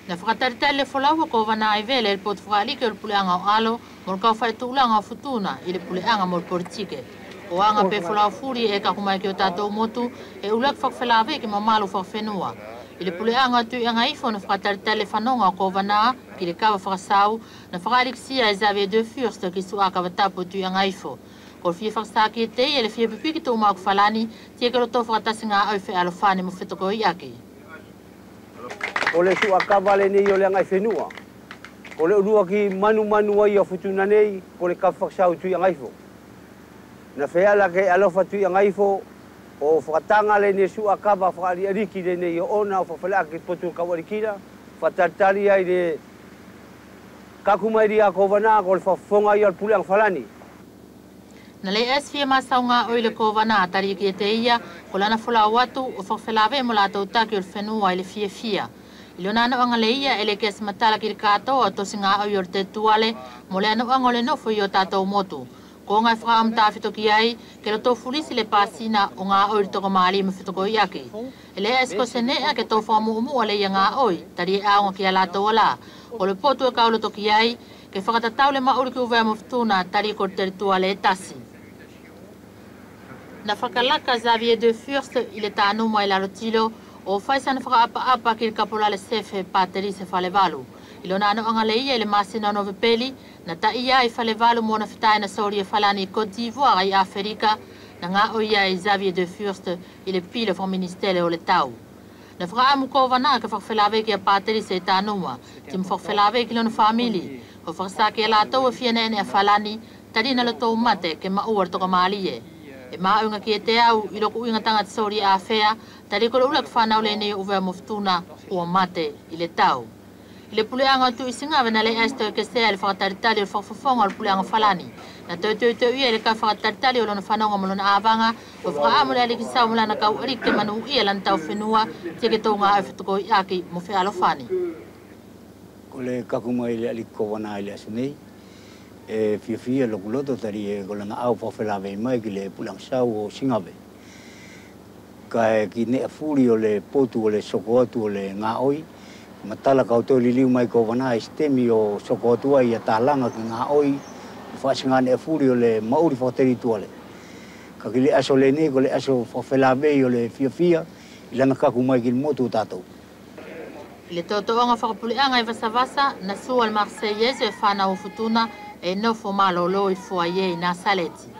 Na whakataritari le folaua ko wana ai vele le potu whakalike o le puleanga o alo mo le kau whaetulanga o futuna i le puleanga mo le politike. O anga pe folau furi e kakumai ki o tātou motu e ulak whakawhelave ki mamalu whakawhenua. I le puleanga tui anga ifo na whakataritari le whanonga o kovanā ki le kawa whakasau na whakalikisia e Xavier de Furst ki suaka watapu tui anga ifo. Ko fia whakasaki e te ia le fia pipiki tō mau whalani tia ke roto whakatasi ngā au whe alofane mo whitoko i ake. O le sua kava le nei o le angai whenua. O le ulua ki manu manu ai o futuna nei, ko le kawhakasau tui angaifo. Na wheala ke alofa tui angaifo, o whakatanga le nei sua kava whakaari le nei o ona o whawhalea ki potu kawarikira, whataritari ai le kakumairi a kovanā ko le whafonga i al pule ang whalani. Na le es fia masaunga o ile kovanā tari ki te ia, ko lana fula watu o whawhelave mo lātou taki o le whenua i le fia fia. I lona ano anga le ia ele ke matala ki le katoa tosi ngā au i o te tuale mo le ano anga o le nofo i o tātou motu. Ko ngai whakaamta ki ai, ke lo tō fulisi le pāsina o ngā oi le toko maali me whitoko i ake. Ele esko se nea ke tō whamuumu le ia ngā oi, tari e aonga ki a lātou ala. O le potu e kaulo toki ai, ke whakatatau le mauri ki uvea mawhituna tari ko te tuale e tasi. Na whakalaka Xavier de Furst i le tānuma i lalo tilo, o whaisana whakaapa-apa ki le kapola le sefe Paterise Falevalu. I lona ano anga le ia i le masina o Novepeli, na ta ia i Falevalu mo na whitae na sori e falani i Côte d'Ivoire i Aferika, na ngā o ia i Xavier de Furst i le pile wha ministele o le tau. Na whakaamu kovanā ka whakawhelave ki a Paterise i tānuma, ti mwhakawhelave ki lona whamili, o whakasake e lātou e whianene a falani, tari na le tō mate ke maua le toka maalie. E maunga ki e te au i loko uinga tangata sori a whea, tari kore ula whanau le nei uvea mofutuna ua mate i le tau. I le puleanga tu isinga na le esto ke sea le whakataritari o le whakafafonga o le puleanga falani. Na tau tau tau ia le ka whakataritari o lona whanonga mo lona awanga, o whakaamu le alikisau mo lana kau arike manu ia lan tau whenua, tia ke tō ngā au whitoko i aki mo whe alofani. Ko le kakumai le aliko wana i le aso nei, e fiafia lokuloto tari e ko lana au whawhelave mai ki le pulang sau o Singawe. Ka e ki nea furi o le potu o le soko atu o le ngā oi, matala kau tō liliu mai ko wana e stemi o soko atu ai a tālanga ki ngā oi, whasinga nea furi o le mauri whakateri tuale. Ka ki le aso le nei ko le aso whawhelave o le fiafia, i lana kaku mai ki le motu o tātou. I le tautoonga whakapuleanga i Vasavasa, na sua le Marseillaise e whanau o futuna e nofo malolo i foyer i Nasaleti.